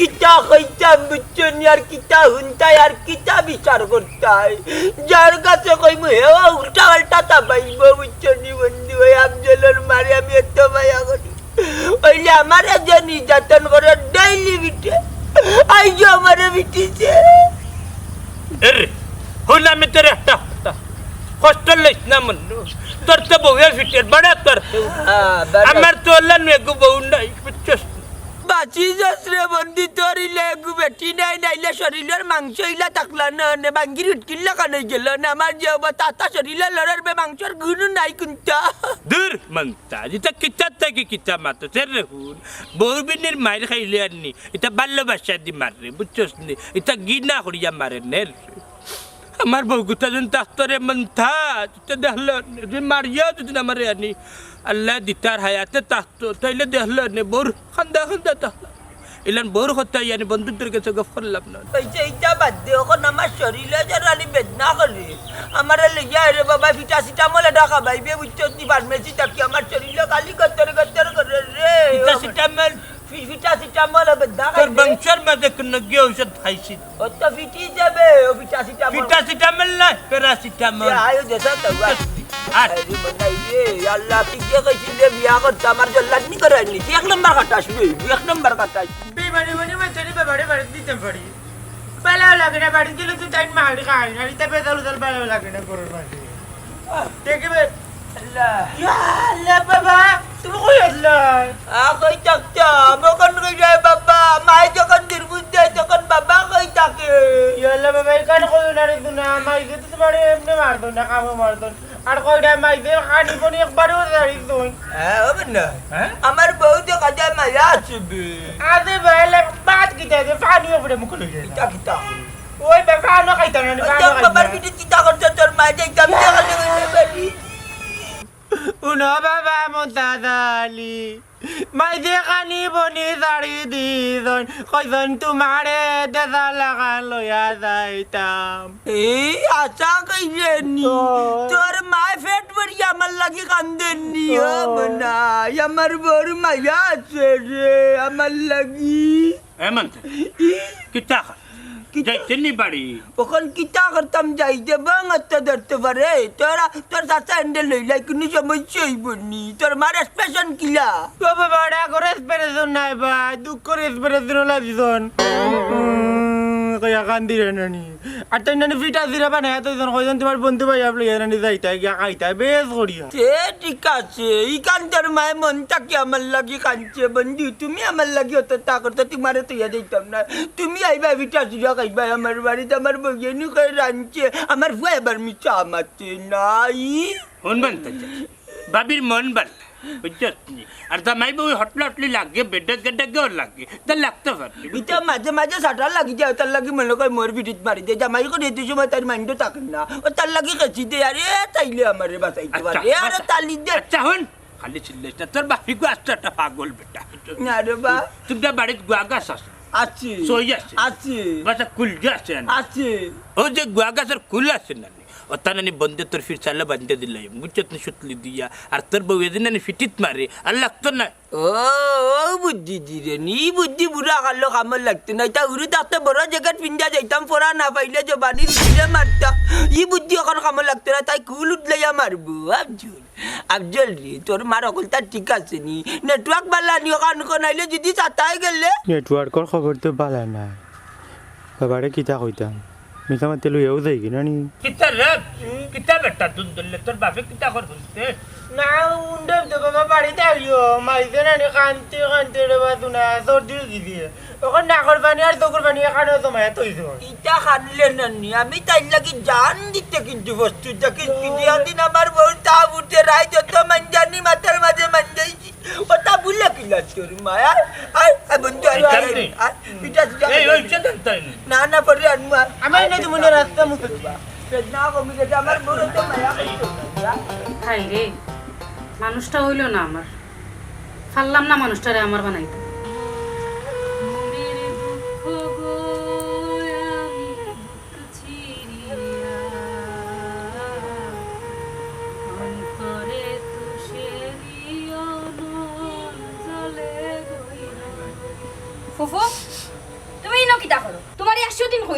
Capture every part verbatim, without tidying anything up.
কিতা কইতাম বুঝছো নি, আর কিতা হুনতায়, আর কিতা বিচার করতায়? যার কাছে কইমু, হেও উল্টা পাল্টা চাপাইবো, বুঝছো নি বন্ধু? ওই আফজলর মারে আমি এত মায়া করি, অইলে আমারে যে নির্যাতন করে ডেইলি পিটে, আইজও আমারে পিটিছে। এরে, হুন আমি তোর একটা কথা, কষ্ট লইস না মন্নু, তোর তো বউয়ে পিটের, বাড়া তোর বউ। হ্যাঁ, বাড়া। আমার তো অলান এগু বউ নাই, বুঝছস? বাঁচি যাস রে বন্ধু, তোর ইলা এগু বেটি নাই, নাইলে শরীলর মাংস ইলা থাকলা না, নে ভাঙ্গি রুটকির লাখান অইগেলো না, আমার যে অবস্থা, শরীলর লড়র বে মাংসর গুণও নাই কুন্তা। দূর মন্তাজ, ইতা কিতা থাকি কিতা মাতস রে হুন, বউ বিনির মাইর খাইলে আর নি, ইতা ভালোবাসা দি মারে, বুঝছস নি? ইতা ঘিনা করিয়া মারে নে রে। আমার বউগুতা যেন থাকতো রে মন্তাজ, ইতা দেখলো নে, যে মারিয়া যদি আমারে আনি, আল্লায় দিতার হায়াতে থাকতো, তাইলে দেখলো নে, বউর কান্দা কান্দা থাকলো। ইলান বউর কথা ইয়ানি বন্ধুত্বর গেছে গফ করলাম না। অইছে, ইতা বাদ দে, অখন আমার শরীলে যেন আনি বেদনা করে। আমারে লইয়া রে বাবা, ফিটা সিটা মলে ঢাকা বাইবে, বুঝছস নি, ফার্মেসি থাকি আমার শরীলে খালি গত্তর গত্তর করে রে। ফিটা সিটা মল? ফি-, ফিটা সিটা মলে বেদনা তোর খাইবে। বংশর মাঝে কোনো গিয়ে ঔষধ খাইছি? ও তো ফিটি যাবে, ও ফিটা সিটা মল। ফিটা সিটা মল না, প্যারাসিটামল। এ, আয়ো দেশা তো, আর? আরে বাবা রে, আল্লাহ, তুই যে কইছিস যে বিয়া করতে আমার জল্লাদ নি করায়নি। তুই এক নম্বর কাটাস বে, তুই এক নম্বর কাটাস। বেমানি মানে মাঝে বাবারে বাড়ি দিতে পারি। ভালো লাগে না, বাড়ি গেলে তো তাই মার খাই না, ইতা বেতাল উতাল ভালো লাগে না ঘরের মাঝে। দেখবে। আল্লাহ। ইয়া আল্লাহ বাবা, তুমি কই আল্লাহ? আ, কই থাকতাম? অখন কই যায় বাবা? মাই যখন দুর্বুদ্ধ হয় তখন বাবা কই থাকে? ইয়া আল্লাহ বাবা, এখানে কই না রে দুনা, মাই যে তো তোমারে এমনি মারতো না, কামো মারতো না। আর কই রে মাই যে খানি পানি একবারও ছাড়ি তুই। হ্যাঁ, হবে না। হ্যাঁ? আমার বউ তো কাজে মায়া আছে বে। আরে ভাই, লে, ভাত কিতা দে, পানি উপরে মুখ লই যায়। কিতা, কিতা? ওই বে, পানও খাইতাম না, ওই পানও দেখ খাইতাম বাবার না। পিঠে চিন্তা করছে, তোর মা যাইতাম, দেখা যাবে না, বেটি। উনো বাবা, মন্তাজ আলী। মাইজে খানি বনি ছাড়ি দিছইন, কইছইন তোমারে দেশা লাখান লইয়া যাইতাম। এই আশা কইরে নি, ও। তোর মায় পেট ভরিয়া আমার লাগি কান্দের নি, ও ও। মনাই, আমার বউর মায়া আছে রে, আমার লাগি। এ মানতে, ই। কিতা খা? কিতা? যাইতে নি বাড়ি? অখন কিতা করতাম যাইতে, বং আত্মা ধরতে পারে। তোরা, তোর চাচা এন্ডে লইলাই, কুনু সমস্যা অইবো নি। তোর মার expression কিলা? ও বাবা, ওটা করে expression নাই ভাই, দুঃখর expression লাগছন। উম, কইয়া কান্দি রে নানি। আর তাই নানি ফিটা জিরা বানায়, তো জন কইজন তোমার বন্ধু ভাই আপনি নানি যাইতা, গিয়া খাইতা, বেশ করিয়া। সে ঠিক আছে, ইখান তোর মায় মন থাকি আমার লাগি কানছে, বন্ধু, তুমি আমার লাগি অত তা করতে, তোমারে তো ইয়া দিতাম না। তুমি আইবা, ফিটা জিরা খাইবা আমার বাড়িত, আমার বইয়ে নি কই রানছে, আমার ফুয়া এবার মিছা মাতে নাই। হুনবেন তো, ভাবির মন ভালা, বুঝছস নি? আর জামাই বউ হটলা হটলি লাগে, বেডে গেডে গেও লাগে, তা লাগতে পারে। ইটা মাঝে মাঝে সাটা লাগি যায়, তার লাগি মনে কয় মোর ভিডিওত মারি দে। জামাই করে এত সময় তার মাইন্ডও থাকে না, ও তার লাগি খেছি দে। আরে তাইলে আমারে বাঁচাইতে আচ্ছা, পারে, আরে আচ্ছা। তালি দে। আচ্ছা, হুন, খালি চিল্লাইস না, তোর বাপি গো আস্ত একটা পাগল বেটা। না রে বা। তোমরা বাড়িত গুয়া গাছ আছে? আছে। সই আছে? আছে। বাচ্চা কুল যে আছে না? আছে। ও যে গুয়া গাছের কুল আছে না? অতা নানি বন্ধে তোর ফিরসালো বান্ধে দিলাই, বুঝছত নি, সুতলি দিয়া। আর তোর বউ এদিন নানি ফিটিত মারে, আর লাগতো না। ও, ও বুদ্ধি দিরে নি, ই বুদ্ধি বুড়া কালো কামর লাগতো না। ইটা উরু থাকতে বড় জ্যাকেট পিন্দা যাইতাম, ফড়া না পাইলে জবানি রুটিরে মারতা। ই বুদ্ধি অখন কামর লাগতো না, তাই কুল উঠলাইয়া মারবো। আফজল, আফজল রে, তোর মার অকলতা ঠিক আছে নি? নেটওয়ার্ক বালা নি, অখান অখান আইলে যদি সাতায় গেলে? নেটওয়ার্কর খবর তো বালা নাই। বাবারে কিতা কইতাম? মিছা মাতে লইয়াও যাই কি নানি? কিতা রে? কিতা বেটা দুন ধরলে? তোর বাপে কিতা কর হুনতে? না, উন্ডে তো বাবা বাড়িত আইও। মাইজে নানি কানতে কানতে রে বা দুনা সর্দি অই গেছে। অখন নাকর পানি আর চকুর পানি এখানো জমায়েত অইছে। ইটা কানলে নানি, আমি তাইর লাগি জান দিতে কিন্তু প্রস্তুত। দেখিস কি দিয়া দিন আমার বউর তাপ উঠে, রাইত যত মাঞ্জানি মাথার মাঝে মাঞ্জাইছি। ওটা বুলে কিলা তোর মায়? আয়, আয়, আয়, বন্ধু, আয়, আয়, আয়, আয়, আয়, পিঠা সিঠা এই, খাই ওই দে। চেতন তাই নি? না, না, পরে আনবো, আয়। আমি এনে দিব না, রাস্তা মুখে। পেট না কমি গেছে, আমার বড় তো মায়া করছে। হায় রে, মানুষটা হইল না আমার। পারলাম না মানুষটারে আমার বানাইতে। মনের দুঃখ গো আমি বুক চিরিয়া অন্তরে তুষেরি অনল জলে গইল। ফুফু,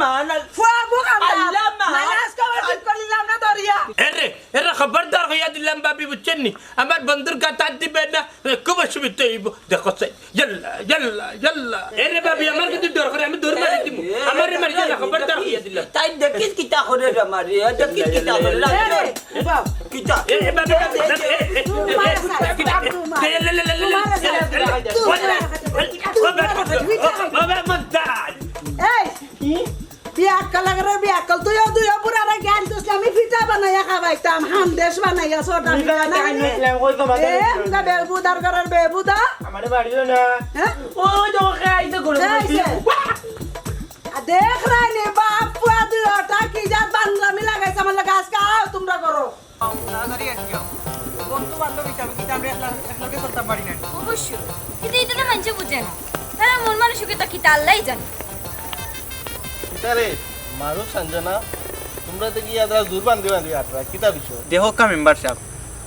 মান আল- ফুয়া গো কামলা। আল্লাহ মান। নাইলে আজকে আমার ঠিক করিলাম না ধরিয়া। এরে, এরে খবরদার কইয়া দিলাম ভাবি, বুঝছইন নি? আমার বন্ধুর গাত আত দিবেন না, খুব সুবিধা অইবো। দেখো চাই, ইয়াল্লা, ইয়াল্লা, ইয়াল্লা। এরে ভাবি, আমার কিন্তু ডর করে, আমি দৌড় মারি দিমু। এ, এ, আমারে মারি দিলে খবরদার কইয়া দিলাম। তাই দেখিস কিতা করে রে মারি, এ দেখিস কিতা করে রে। এ, এ, বাপ। কিতা? এ, এ, ভাবি, ভাবি, ভাবি, এ, এ, এ, এ, কিতা? এ, লে, লে, লে, লে, লে। ও, ও, ও, ও, ও, ও, মন্তাজ। এই, বিয়াক্কল আগরে বিয়াক্কল, তুইও, তুইও পুরারে জ্ঞান দিস, আমি পিঠা বানাইয়া খাবাইতাম, হান্দেশ বানাইয়া, সোটা পিঠা না। এ, আমরা বেলবুদার ঘরের বেলবুদা। আমারে বাড়িও না। হ্যাঁ? ও, তো খাইতে করে এই যে। আর দেখ রাইনি, বাপ পুয়া দুইটা কি জাত বান্দরামি লাগাইছে আমার লগে, আজকে আও তোমরা করো। তাড়াতাড়ি আর কি আও। বন্ধু বান্ধব হিসাবে কিন্তু আমরা একলা-, একলগে চলতাম পারি না। অবশ্যই। কিন্তু এটা তো মানষে বুঝে না। তারা মন মানসিকতা কিতা আল্লাহই জানে। কিতা রে, মারুফ সঞ্জনা, তোমরা দেখি আদরা জোর বান্ধি বান্ধি আটরা, কিতা বিষয়? দেখউক্কা মেম্বার সাব,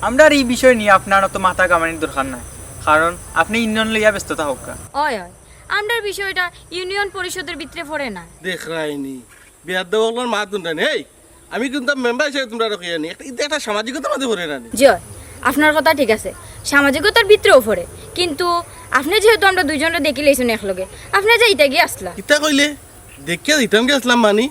আমরার ই বিষয় নিয়া আপনার অত মাথা ঘামানির দরকার নাই, কারণ আপনে ইউনিয়ন লইয়া ব্যস্ত থাকউক্কা। অয়, অয়, আমরার বিষয়টা ইউনিয়ন পরিষদের ভিতরে পড়ে না। দেখ রাইনি, বেয়াদব অকলর মাত হুনরায়নি। এই, আমি কিন্তু মেম্বার হিসাবে তোমরারে কইয়ার নি, একটা, ইটা একটা সামাজিকতার মাঝে পড়ে না নি? জি অয়, আপনার কথা ঠিক আছে, সামাজিকতার ভিতরেও পড়ে, কিন্তু আপনে যেহেতু আমরা দুইজনরে দেখিলাইছইন একলগে, আপনে যাইতা গিয়া আছলা। কিতা কইলে? দেখিয়া দিতাম গেছলাম মানি?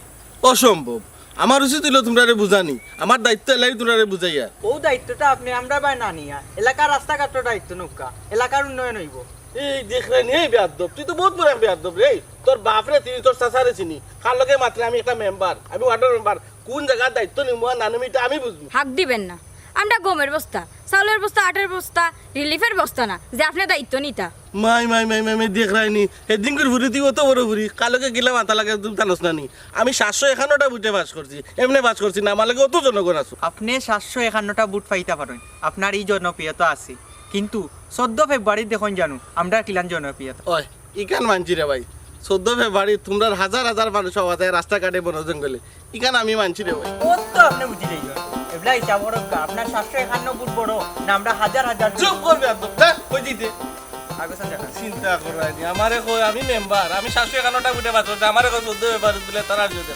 অসম্ভব। আমার উচিত অইলো তোমরারে বুঝানি, আমার দায়িত্ব এলাই তোমরারে বুঝাইয়া। ও দায়িত্বটা আপনে আমরার বায় না নিয়া এলাকার রাস্তাঘাটর দায়িত্ব নেউক্কা, এলাকার উন্নয়ন অইবো। এই দেখ রাইনি, এই বেয়াদব, তুই তো বউত বড় এক বেয়াদব রে। এই, তোর বাপরে চিনি, তোর চাচারে চিনি, কার লগে মাতরে আমি একটা মেম্বার, আমি ওয়ার্ডর মেম্বার, কোন জাগার দায়িত্ব নিমু আর না নিমু ইটা আমি বুঝমু। হাক দিবেন না, আমরা গমের বস্তা, চাউলের বস্তা, আটার বস্তা, রিলিফের বস্তা না যে আপনে দায়িত্ব নিতা। মাই, মাই, মাই, মাই, মাই, দেখ রাইনি, হেদিনকুর ফুরি তুই অত বড় ফুরি, কার লগে কিলা মাতা লাগে তুই জানোস না নি? আমি সাতশো একান্নটা ভোটে পাস করছি, এমনে পাস করছি না, আমার লগে অত জনগণ আছো। আপনে সাতশো একান্নটা ভোট পাইতা পারইন, আপনার ই জনপ্রিয়তা আছে, কিন্তু চৌদ্দ ফেব্রুয়ারি দেখইন জানু আমরার কিলান জনপ্রিয়তা। ওই, ইখান মানছি রে ভাই, চৌদ্দ ফেব্রুয়ারি তোমরার হাজার হাজার মানুষ আওয়া যায় রাস্তাঘাটে বন জঙ্গলে, ইখান আমি মানছি রে ভাই। ও তো আপনে বুঝি যাইবা, এবলা হিসাব করউক্কা, আপনার সাতশো একান্ন ভোট বড় না আমরার হাজার হাজার? চুপ করবে একদম, যা, কই দিতে। আগে সাথে চিন্তা করায়নি, আমারে কয় আমি মেম্বার, আমি সাতশো একান্নটা ভোটে পাস করছি, আমারে কয় চৌদ্দ ফেব্রুয়ারি তুলে তারা আর যদি।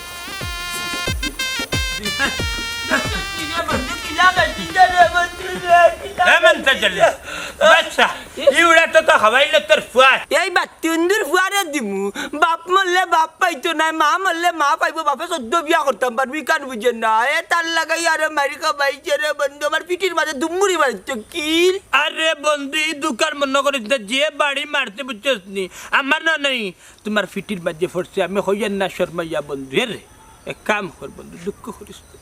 এ মন্তাজ আলী, বাচ্চা, ইউরা তো তো হাওয়াইলে তোর ফুয়া। এই বাত্তিন্দুর ফুয়ারে দিমু, বাপ মরলে বাপ পাইতো নায়, মা মরলে মা পাইবো, বাপে চৌদ্দ বিয়া করতাম পারবো, ইখান বুঝে না। এ তার লাগাই আরো মারি খাবাইছে রে বন্ধু, আমার পিঠির মাঝে দুম্বুরি মারিত কিল। আরে বন্ধু, ই দুকার মনো করিস না, যে বাড়ি মারছে বুঝছস নি, আমার না নাই, তোমার পিঠির মাঝে পড়ছে, আমি কইয়ার না শরমাইয়া বন্ধু। এ রে, এক কাম কর বন্ধু, দুঃখ করিস না।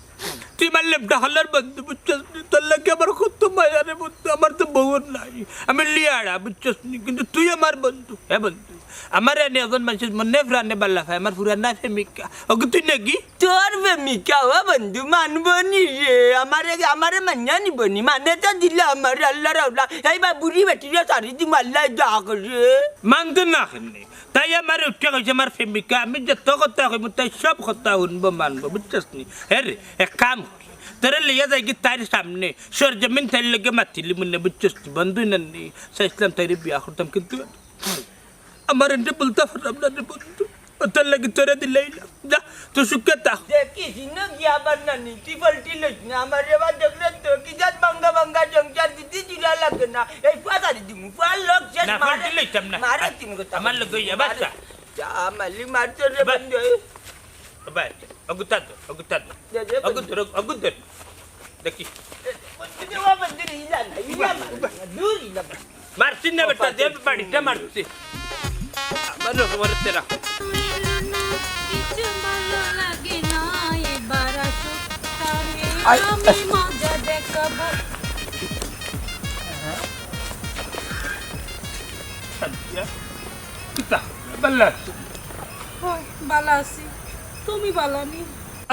তুই আমার লেবটা হলার বন্ধু, বুঝছস নি? তোর লাগি আমার কত মায়া রে বন্ধু, আমার তো বউ নাই, আমি লিয়াড়া, বুঝছস নি? কিন্তু তুই আমার বন্ধু, হে বন্ধু, আমার এনে একজন মানুষের মনে প্রাণে বালা পায়, আমার পুরানা প্রেমিকা, ওকে তুই নাকি? তোর প্রেমিকা ও বন্ধু মানবো নি রে, আমারে, আমারে মানিয়া নিবো নি, মানে তো দিলে আমার আল্লাহ রাউলা, এই বা বুড়ি বেটিরে সারি দিম আল্লাহ যা করে। মানতো না কেনে? তাই আমারে উঠিয়া কইছে আমার প্রেমিকা, আমি যত কথা কইমু তাই সব কথা হুনবো মানবো, বুঝছস নি? হে রে, এক কাম করি, তোরে লইয়া যাইগি তাইর সামনে, সরজমিন তাইর লগে মাতিলি মনে, বুঝছস নি? বন্ধু নানি, চাইছিলাম তাইরে বিয়া করতাম, কিন্তু আমার এনরে বলতা পারলাম না রে বন্ধু, অতার লাগি তোরে দিলাইলাম। যা, তুই সুখে থাক। দেখিস, ইনো গিয়া আবার নানি, তুই পাল্টি লইস না। আমার এবার দেখলে তো কি জাত ভাঙ্গা ভাঙ্গা সংসার দিতে জুড়া লাগে না। এই ফুয়া সারি দিমু, ফুয়ার লোক শেষ না, মারে। পাল্টি লইতাম না। মারে তিন কথা আমার লগে ইয়া বাচ্চা। যা, মালি মারতো রে বাস। বন্ধু। বাস, অগুতা দো, অগুতা দো। দে, দে, অগুদর, অগুদর। দেখি। এ, বন্ধু রে, ও বন্ধু রে, ইলা না, ইলা না, দূর ইলা না। মারছি না বেটা, যে বাড়িটা মারছি। আমার লোক বলে তেরা। কিছু ভালো লাগে না, এবার আসুক তারে। আই, আমি আই। মজা দেখাবো। সাদিয়া, কিতা? বালা আছো? অয়, বালা আছি। তুমি বালা নি?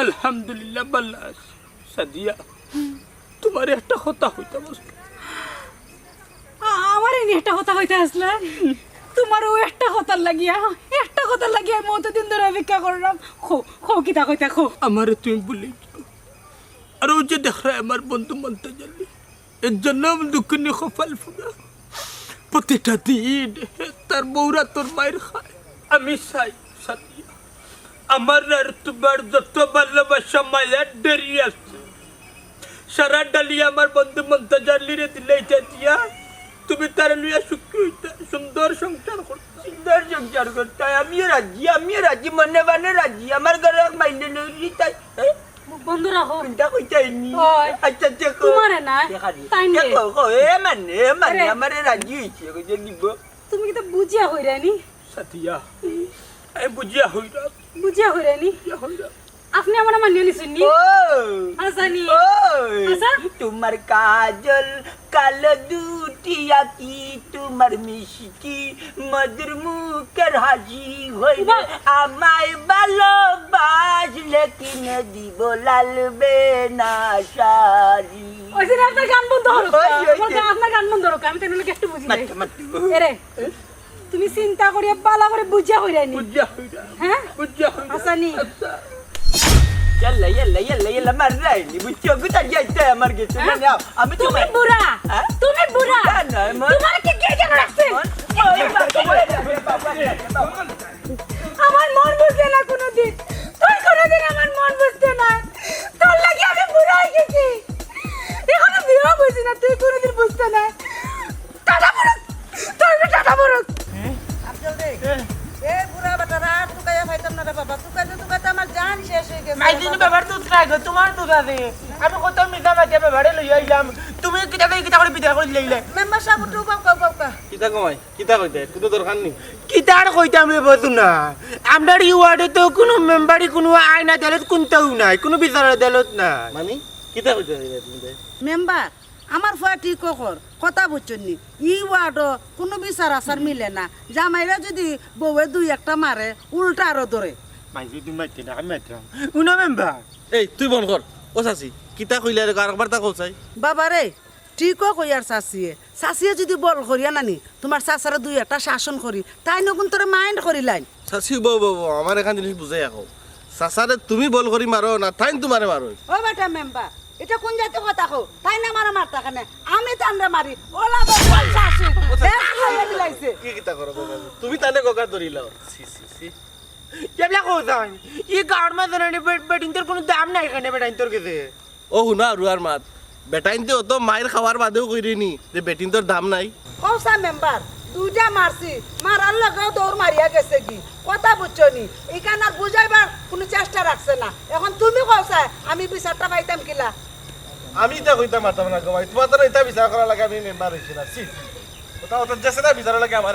আলহামদুলিল্লাহ, বালা আছি। সাদিয়া, তোমারে একটা কথা কইতাম আছে। আ-, আমারে নি একটা কথা কইতা আছলা? তোমার অউ একটা কথার লাগিয়া, একটা কথার লাগিয়া আমি অতদিন ধরে অপেক্ষা করলাম। কও, কও কিতা কইতা, কও। আমারে তুমি ভুলি যাও। আর অউ যে দেখরায় আমার বন্ধু মন্তাজ আলী, এ জনম দুঃখিনী কপাল পুড়া। প্রতিটা দিন তার বউরা তোর মাইর খায়। আমি চাই, সাদিয়া, আমার আর তোমার যত ভালোবাসা মায়ার দেরি আছে, সারা ডালিয়া আমার বন্ধু মন্তাজ আলীরে দিলাইতা দিয়া, তুমি তারে লইয়া সুখী অইতা, সুন্দর সংসার করতা। সুন্দর সংসার করতা, আমিও রাজি, আমিও রাজি, মনে মনে রাজি। আমার ঘরে এক মাইনে নেই তাই। এ? মুখ বন্ধ রাখো। কোনটা কইতাইনি? ওই। আচ্ছা, দেখো। তোমারে না, দেখো, তাইন রে। দেখো, কো, এ মানে, এ মানে, আরে। আমারে রাজি অইছে, কইছে নিব। তুমি কিতা বুঝিয়া কইরায়নি? সাথিয়া, আমি বুঝিয়া কইরাম। বুঝিয়া কইরায়নি? বুঝিয়া কইরাম। আপনে আমারে মানিয়া নিছইননি? ও। হাছানি? ও। হাছা? তোমার কাজল কালো দুটি আঁখি, তোমার মিষ্টি মধুর মুখের হাসি হইলে উবা। আমায় ভালোবাসলে কিনে দিব লাল বেনা শাড়ি। ওই যে আপনার গান বন্ধ করো। ওই, ওই, আমার ওই। গান, আপনার গান বন্ধ করো। আমি তো এমনি একটু বুঝি নাই। মাত্র, মাত্র। এরে, তুমি চিন্তা করিয়া ভালা করি বুঝিয়া কইরায়নি? বুঝিয়া কইরাম। হ্যাঁ? বুঝিয়া কইরাম। হাছানি? আচ্ছা। ইয়াল্লা, ইয়াল্লা, ইয়াল্লা, ইয়াল্লা, মাররায়নি, বুঝছো? গুতা যাইতে আমার গেছে, হ্যাঁ? মানে, আও, আমি তুমি তোমার বুড়া। হ্যাঁ? তুমি বুড়া। বুড়া নয়, মন। তোমার কি কে কেন রাখছে? মন। ওই বাবা, ওই বাবা, বাবা, বাবা। আমার মন বুঝলে না কোনোদিন। তুই কোনোদিন আমার মন বুঝতে না। তোর লাগি আমি বুড়া হয়ে গেছি। এখনো বিয়েও বুঝি না, তুই কোনোদিন বুঝতে না। টাটা পড়ুক, তোর টাটা পড়ুক। আফজল দে, এ বুড়া বেটারা আর তুকাইয়া পাইতাম না রে বাবা, তুকাইতে তুকাইতে আমার জান শেষ হয়ে গেছে রে মাইজিনি বাবা। বাবার দুধ নাই গো, তোমার দুধ আছে। আমি কত মিছা মাতিয়া বাবারে লইয়া আইলাম, তুমি কিতা করে, কিতা করে বিদায় করে দিলে? মেম্বার সাহেব, উঠো, উবাও, উবাও, উবাও। কিতা কমাই? কিতা কইতে? কোনো দরকার নেই। কিতা আর কইতাম রে বন্ধু না, আমরার ই ওয়ার্ডে তো কোনো মেম্বারি কোনো আইন আদালত কোনটাও নাই, কোনো বিচার আদালত নাই। মানে কিতা কইতে চাইলে তুমি? মেম্বার, আমার ফুয়া ঠিকও কর, কথা বুঝছইন নি? ই ওয়ার্ডও কোনো বিচার আচার মিলে না। জামাইরা যদি বউয়ে দুই একটা মারে, উল্টা আরো ধরে। মাইজি তুমি মারতে না, আমি মারতাম। উনো মেম্বার। এই, তুই বন্ধ কর। ও চাচি, কিতা কইলা রে? আরেকবার তা কও চাই। বাবা রে, ঠিকও কইয়ার চাচিয়ে। চাচিয়ে যদি বল করিয়া নানি, তোমার চাচারে দুই একটা শাসন করি, তাইন অগুন তোরে মাইন্ড করিলাইন। চাচি, বউ, বউ, বউ, আমার এখান জিনিস বুঝাই রাখো। চাচারে তুমি বল করি মারো না, তাইন তোমারে মারো। ও বেটা মেম্বার, এটা কোন জাতীয় কথা কও? তাইন আমারে মারতা কেনে? আমি তানরে মারি। ওলা বেটা শাসন। দেখা খাইয়া দিলাইছে। কি কিতা করো বাবা? তুমি তানে গগা ধরিলাও। ছি, ছি, ছি। কেবলা কও চাই? ই গাঁওর মাঝে না নি বে-, বেটিন্তর কোনো দাম নাই কেনে বেটাইন্তর গেছে? ও হুনা, রুয়ার মাত। বেটাইন্তে অত মাইর খাওয়ার বাদেও কইরে নি যে বেটিন্তর দাম নাই। কও চাই মেম্বার, দুইটা মারছি, মারার লগেও দৌড় মারিয়া গেছে গি। কথা বুঝছো নি? ইখান আর বুঝাইবার কোনো চেষ্টা রাখছে না। এখন তুমি কও চাই, আমি বিচারটা পাইতাম কিলা? আমি ইতা কইতাম পারতাম না গো ভাই, তোমার দ্বারা ইতা বিচার করা লাগে আমি মেম্বার হইছি না। ছি, ওটা ওটা যেছে না বিচার লাগে আমার।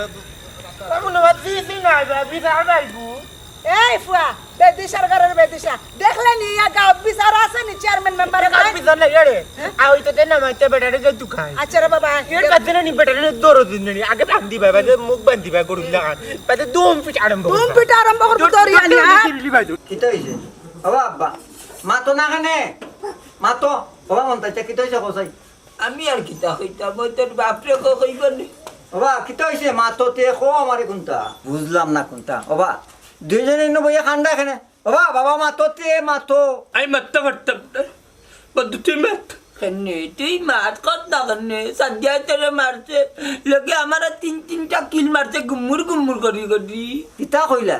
তা মনে হয় জি, জি, নাই বা, বিচার নাই গো। এই ফুয়া, বেদিশার ঘরের বেদিশা। দেখলে নি, ইয়া গাঁও বিচার আছে নি, চেয়ারম্যান মেম্বার এ নাই? কার বিচার নাই, এরে। হ্যাঁ? আ, ওই তো দে না, মাইতে বেটারে যে দুখাই। আচ্ছা রে বাবা, এর দে- বাদ দিনে নি বেটারে দৌড় দিন নি, আগে বান্ধিবা, বাদে মুখ বান্ধিবা, গরু লাগান। বাদে দুম পিট আরম্ভ দুম করবা। পিট আরম্ভ করবো, দুম দৌড়ি পিট আনি, আরম্ভ হ্যাঁ? করবি, ভাই। কিতা হইছে? ও আব্বা, মাতো না কেনে? মাতো। ও মন্তাজ, কিতা হইছে, কও চাই? আমি আর কিতা কইতাম, ওই তোর বাপরে কো কইব নি? ওবা, কিতা হইছে? মাতো তে কও আমারে কোনটা? বুঝলাম না কোনটা। ওবা, দুইজনে ইনো বইয়া কান্দা কেনে? ওবা, বাবা, মাতো তে, মাতো। আমি মাততাম পারতাম না। বন্ধু, তুই মাত। কেনে? তুই মাত, কত না কেনে? সাদিয়ায় তোরে মারছে। লগে আমারে তিন তিনটা কিল মারছে, গুম্মুর গুম্মুর করি করি। কিতা কইলা?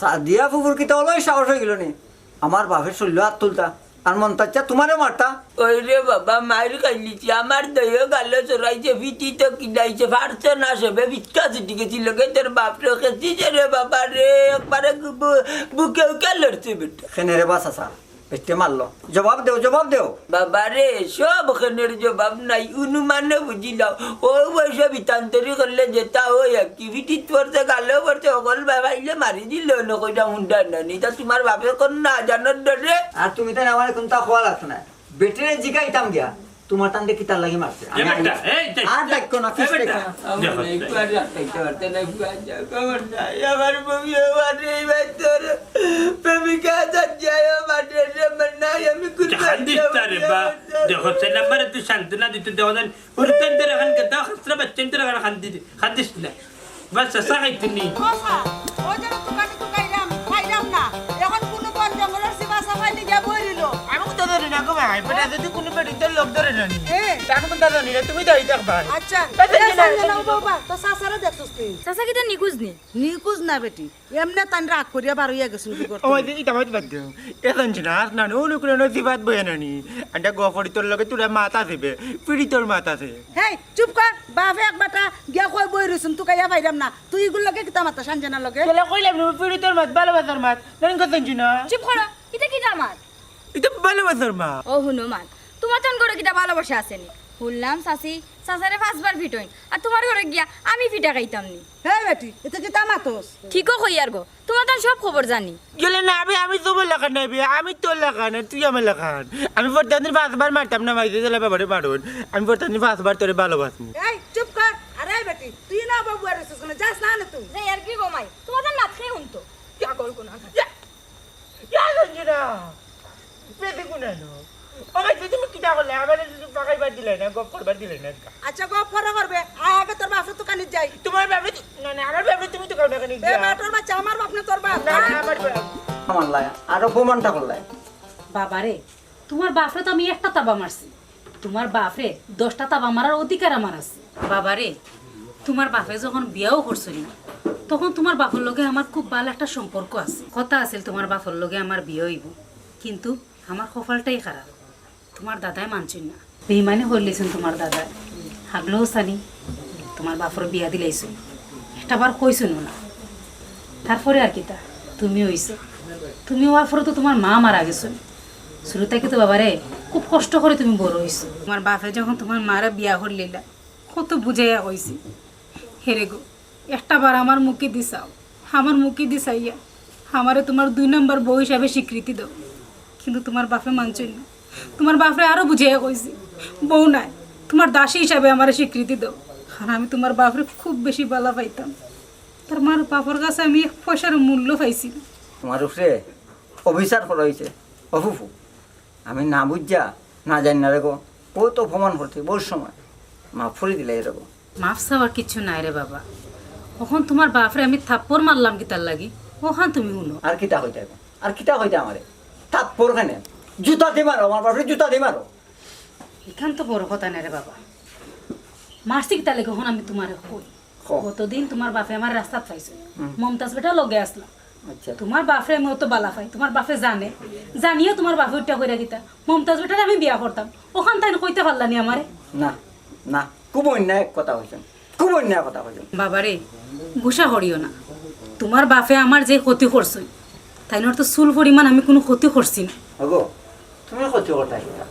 সাদিয়া ফুফুর কিতা অলই সাহস হয়ে গেল নি? আমার বাপের শরীরে হাত তুলতা। আর মন্তাজ চাচা তোমারেও মারতা। ওই রে বাবা, মাইর খাইলিছি, আমার দইও গালো চড়াইছে, ফিটি তো কিনাইছে, ফারছে না সবে, ভিক্ষা ছুটি গেছি, লগে তোর বাপরে খেছি যে রে বাবা রে, একবারে বু-, বুকে উকে লড়ছে বেটা। কেনে রে বা চাচা, বেটে মারলো? জবাব দেও, জবাব দেও। বাবা রে, সব খেনের জবাব নাই, অনুমানে বুঝিলাও। ও ওই সব ইতান্তরি করলে যেটা ওই আর কি, ফিটিত পড়ছে, গালো পড়ছে, অকল বাবা ইলে মারি দিল, নকইটা হুন্ডা নানি, তা তোমার বাপে কোন না জানার ডরে। আর তুমি তাই আমার কোনটা খোয়া লাগতো না। বেটিরে জিগাইতাম গিয়া, তোমার তান্দে কিতার লাগি মারছে? আমি এ বেটা, আইছি। এই, এই, আর ডাকো না, এ ফিস বেটা। ডাকো না। দেখো। এই কুয়ার রাখতে পারতে না, কুয়ার যাও, খবর নাই। আমার বমি হওয়ার নেই ভাই তোর। প্রেমিকা আজাদ যায়, আমার ড্রেসে আমার নাই, আমি কোথায় কান্দিস যাবো? না রে বা। দেখো, সে নাম্বারে তুই সান্ত্বনা দিতে দেওয়া যায়। ওর প্যান্টের এখন গেদা, খাসরা বাচ্চাইন্তর এখন কান্দি দে, কান্দিস না। বাস, চাচা খাইতে নি। ও স্যার, ওই যে দোকানে তো খাইলাম, খাইলাম না। এখন কোনো বন জঙ্গলের সিবা সাফাই নিয়ে যাবো রইলো। আমি তো ধরি না গো ভাই, বেটা যদি কোনো তোর লোক ধরে নানি। এ। তার মধ্যে জানি না, তুমি যাই থাকবা। আচ্ছা, এ, এ, সঞ্জনা, সঞ্জনা, বাবা, বাবা, তো চাচারে দেখছস নি? চাচা কিতা নিখোঁজ নি? নিখোঁজ না বেটি, এমনে তান রাগ করিয়া বার হইয়া গেছইন কি করতে? ও, এই যে ইটা মাত বাদ দেও। এ সঞ্জনা, আস না, ও লোক রে, নসিবাত বয়ে নানি। আন্ডা গফরি তোর লগে তোরা মাত আছে বে, পিড়ি তোর মাত আছে। হেই, চুপ কর, বাপে এক বাটা গিয়া কই বই রইছুন, তুকাইয়া পাইরাম না। তুই ইগুর লগে কিতা মাত, সঞ্জনার লগে? তোলা কইলাম না, পিড়ি তোর মাত, ভালোবাসার মাত। নানি কথা সঞ্জনা। চুপ করো, ইটা কিতা মাত? ইটা ভালোবাসার মাত। ও হুনো মাত, তোমার তান ঘরো কিতা ভালোবাসা আছে নি? হুনলাম চাচি, চাচারে পাঁচবার ফিটইন, আর তোমার ঘরো গিয়া আমি ফিটা খাইতাম নি। হে বেটি, ইতা কিতা মাতস? ঠিকও কইয়ার গো, তোমার তান সব খবর জানি। গেলে না বে, আমি তোর লাখান না বে, আমি তোর লাখান, আর তুই আমার লাখান। আমি প্রত্যেকদিন পাঁচবার মারতাম না, মাইতে দিলে বাবারে মারুন। আমি প্রত্যেকদিন পাঁচবার তোরে ভালোবাসি। এই চুপ কর, আরে বেটি, তুই না বাবু আর রইছস কেনে? যাস না, না তুই। যাই আর কি গো মাই, তোমার তান মাত খেয়ে হুনতো। পাগল কোন ইয়া, ইয়া সঞ্জনা, পেতে কোন আনো? ও ভাই, তুমি কিতা করলে? আমারে যদি পাকাইবার দিলে না, গপ করবার দিলে না। আচ্ছা, গপ পরে করবে। আয় আগে তোর বাপরে তুকানিত যাই। তোমার বাপরে তু-, না, না, আমার বাপরে তুমি তুকাও না কেনে? বেমাটর বাচ্চা, আমার বাপ না তোর বাপ। না, না, আমার বাপ। আমার লাই, আর অপমানটা করলাই। বাবারে, তোমার বাপরে তো আমি একটা তাবা মারছি, তোমার বাপরে দশটা তাবা মারার অধিকার আমার আছে। বাবারে, তোমার বাপে যখন বিয়াও করছিল, তখন তোমার বাপর লগে আমার খুব ভালা একটা সম্পর্ক আছে। কথা আছিল তোমার বাপর লগে আমার বিয়া অইবো, কিন্তু আমার কপালটাই খারাপ, তোমার দাদায় মানছইন না। বেইমানি করিলিছইন তোমার দাদায়, হাগলো চানি তোমার বাপর বিয়া দিলাইছইন, একটা বার কইছইনও না। তারপরে আর কিতা, তুমি অইছো, তুমি অওয়ার পরে তো তোমার মা মারা গেছইন। শুরু থাকি তো বাবারে খুব কষ্ট করি তুমি বড় অইছো। তোমার বাপে যখন তোমার মারে বিয়া করিলিলা, কত বুঝাইয়া কইছি, হেরে গো, একটা বার আমার মুখেদি চাও, আমার মুখেদি চাইয়া আমারে তোমার দুই নাম্বার বউ হিসাবে স্বীকৃতি দাও। কিন্তু তোমার বাপে মানছইন না। তোমার বাপরে আরো বুঝাইয়া কইছি, বউ নায়, তোমার দাসী হিসাবে আমারে স্বীকৃতি দাও, কারণ আমি তোমার বাপরে খুব বেশি ভালা পাইতাম। তার মার বাপর কাছে আমি এক পয়সার মূল্য পাইছি না। তোমার উপরে অবিচার করা অইছে, অ ফুফু। আমি না বুঝিয়া, না জানি না রে গো, বহুত অপমান করছি, বহুত সময়। মাফ করি দিলাই রে গো। মাফ চাওয়ার কিচ্ছু নাই রে বাবা। অখন তোমার বাপরে আমি থাপ্পড় মারলাম কিতার লাগি, অখান তুমি হুনো। আর কিতা কইতায় গো? আর কিতা কইতায় আমারে? থাপ্পড় কেনে? জুতা দি মারো, আমার বাপরে জুতা দি মারো। ইখান তো বড় কথা নায় রে বাবা। মারছি কিতার লাগি অখন আমি তোমারে কই। কও। গতদিন তোমার বাপে আমারে রাস্তাত পাইছইন। হুম। মমতাজ বেটা লগে আছলা। আচ্ছা। তোমার বাপরে আমি অত ভালা পাই, তোমার বাপে জানে। জানিও তোমার বাপে উল্টা কইরা কিতা, মমতাজ বেটারে আমি বিয়া করতাম। অখান তাইন কইতা পারলা নি আমারে? না, না, খুব অন্যায় কথা কইছইন, খুব অন্যায় কথা কইছইন। বাবারে, গুসা করিও না। তোমার বাপে আমার যে ক্ষতি করছইন, তাইনর তো চুল পরিমাণ আমি কুনু ক্ষতি করছি না। ওগো, তুমি ক্ষতি করতায় কিতা?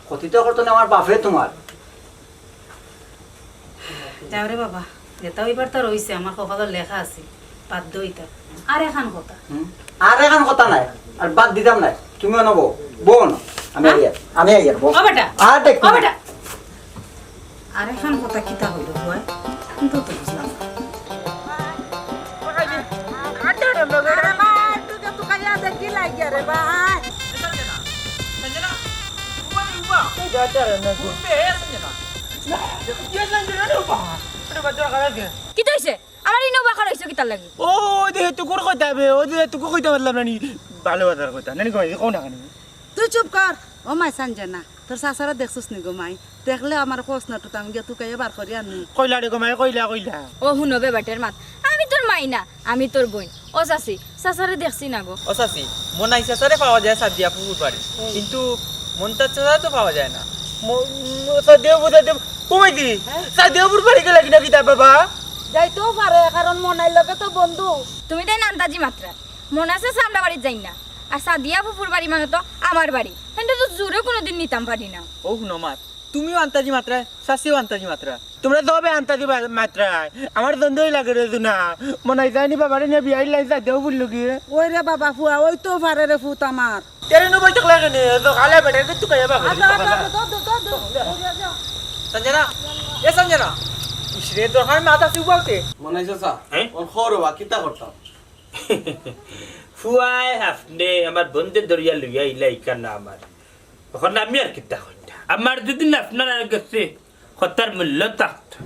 ক্ষতি তো করতো না আমার বাপে তোমার। যাও রে বাবা, যেটা অইবার তা অইছে, আমার কপালো লেখা আছে, বাদ দেও ইতা। আর এখান কথা। হুম? আর এখান কথা নাই, আর বাদ দিতাম নাই। তুমি অনো বও, বও অনো। আমি হ্যাঁ? আইয়ার, আমি আইয়ার, বও। ও বেটা, আর দেখ ও তুমি। বেটা। আর এখান কথা কিতা কইলো বুয়ায়? কিন্তু তো বুঝলাম না। আরে মা, একটু কে তুকাইয়া দেখি লাগিয়া রে ভাই। কিতা অইছে? আমার ইনো বাকা রইছো কিতার লাগি? ও, ওই যে তুকুর কইতা বে, ওই যে তুকু কইতা পারলাম না নি। ভালোবাসার কথা, নানি কই, কও না কেনে? তুই চুপ কর। ও মাই সঞ্জনা, তোর চাচারে দেখছস নি গো মাই? দেখলে আমার কস না, তো আমি গিয়া তুকাইয়া বার করি আনি। কইলা রে গো মাই, কইলা, কইলা। ও হুনো বে বেটার মাত, আমি তোর মাই না, আমি তোর বইন। ও চাচি, চাচারে দেখছি না গো। ও চাচি, মনাই চাচারে পাওয়া যায় সাদিয়া ফুফুর বাড়ি, কিন্তু মন্তাজ চাচা তো পাওয়া যায় না। ম-, ম-, সাদিয়া ফুফু, সাদিয়া ফুফু, কই দি? হ্যাঁ? সাদিয়া ফুফুর বাড়ি গেলা কিনা কিতা বাবা? যাইতেও পারে, কারণ মনাইর লগে তো বন্ধু। তুমি তাইন আন্তাজি মাতরায়। মনাই চাচা আমরার বাড়িত যাইন না। আর সাদিয়া ফুফুর বাড়ি মানে তো আমার বাড়ি। হেনরে তো জোরে কুনুদিন নিতাম পারি না। ও হুনো মাত, তুমিও আন্তাজি মাতরায়, চাচিও আন্তাজি মাতরা। তোমরা সবে আন্তাজি মা-, মাতরায়। আমার সন্দেহ লাগে রে জুনা। মনাই চাচায় নি বাবারে নিয়া বিয়া দিলাইন সাদিয়া ফুফুর লগে। ওই রে বাবা ফুয়া, ওই তো পারে রে ফুত আমার। তেরে নু বই থাকলা কেনে? তো খালা বেটারে তুকাইয়া বার করি দিবা, খালা। সঞ্জনা, এ সঞ্জনা। ইস রে, তোর হার মাথা চুবাওতে। মনাই চাচা, হ্যাঁ? অন খবর বা কিতা করতাম? ফুয়ায় আপনে আমার বন্ধে ধরিয়া লইয়া ইলা ইকার না আমার। অখন আমি আর কিতা কইতাম? আমার যদি আপনার আর গেছে কথার মূল্য থাকতো,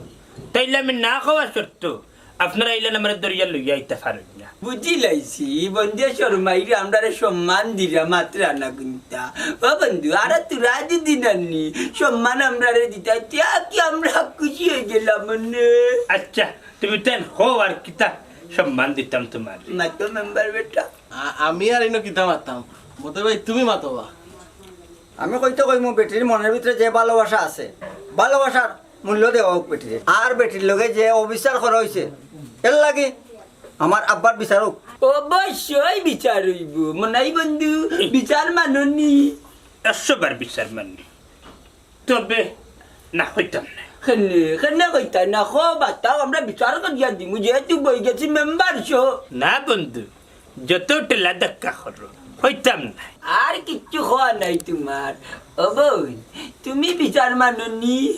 তাইলে আমি না কওয়া সত্ত্বেও আপনারা ইলান আমারে ধরিয়া লইয়া আইতা পারইন না। বুঝিলাইছি, বন্ধু শরমাইরে আমরারে সম্মান দিরা মাতরা না কুন্তা। ও বন্ধু, আর তোরা যদি নানি সম্মান আমরারে দিতা, তে কি আমরা খুশি অইগেলাম মনে। আচ্ছা, তুমি তাইন হো আর কিতা সম্মান দিতাম তোমার। মাতো মেম্বার বেটা। আ- আমি আর ইনো কিতা মাততাম? মতে ভাই, তুমি মাতো বা। আমি কইতে কইমু, বেটির মনের ভিতরে যে ভালোবাসা আছে, ভালোবাসার মূল্য দেওয়া হোক বেটিরে। আর বেটির লগে যে অবিচার করা অইছে, এর লাগি আমার আব্বার বিচার হোক। অবশ্যই বিচার অইবো, মনাই বন্ধু, বিচার মাননি। একশো বার বিচার মাননি, তবে না, কইতাম না। কেনে, কেনে কইতা না, খো বাতাও, আমরা বিচার করিয়া দিমু, যেহেতু বই গেছি মেম্বার শো। না বন্ধু, যত ঠেলা ধাক্কা করো, কইতাম না। আর কিচ্ছু খোয়া নাই তোমার। ও বইন, তুমি বিচার মাননি?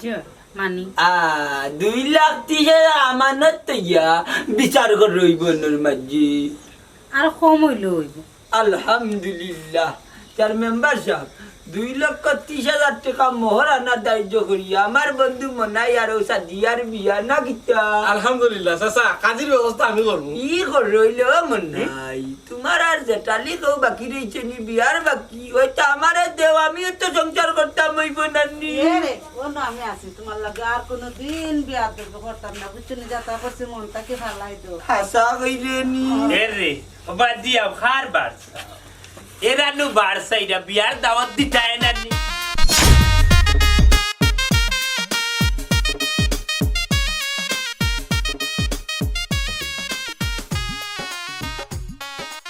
জি, মানি। আ, দুই লাখ ত্রিশ হাজার আমানত তইয়া বিচার করো অই বইনর মাঝে। আর কম অইলে অইবো। আলহামদুলিল্লাহ। তার মেম্বার সাব, দুই লক্ষ ত্রিশ হাজার টেকা মোহরানা ধার্য করিয়া আমার বন্ধু মনাই আর অউ সাদিয়ার বিয়া না কিতা? আলহামদুলিল্লাহ চাচা, কাজীর ব্যবস্থা আমি করমু। ই করো অইলে ও মনাই, তোমার আর জেঠালি কেউ বাকি রইছে নি বিয়ার বাকি? অইতো আমারে দেও, আমিও তো সংসার করতাম অইবো নানি। এ রে, ও না, আমি আছি তোমার লগে, আর কোনো দিন বিয়ার দরকার করতাম না, বুঝছো নি? যেটা করছি মন থাকি ফালাই দেও। হাছা কইরে নি। এ রে, ও বাদ দিয়াও, কার বারসা? এরা নু বারসা, এরা বিয়ার দাওয়াত দিতায় না নি।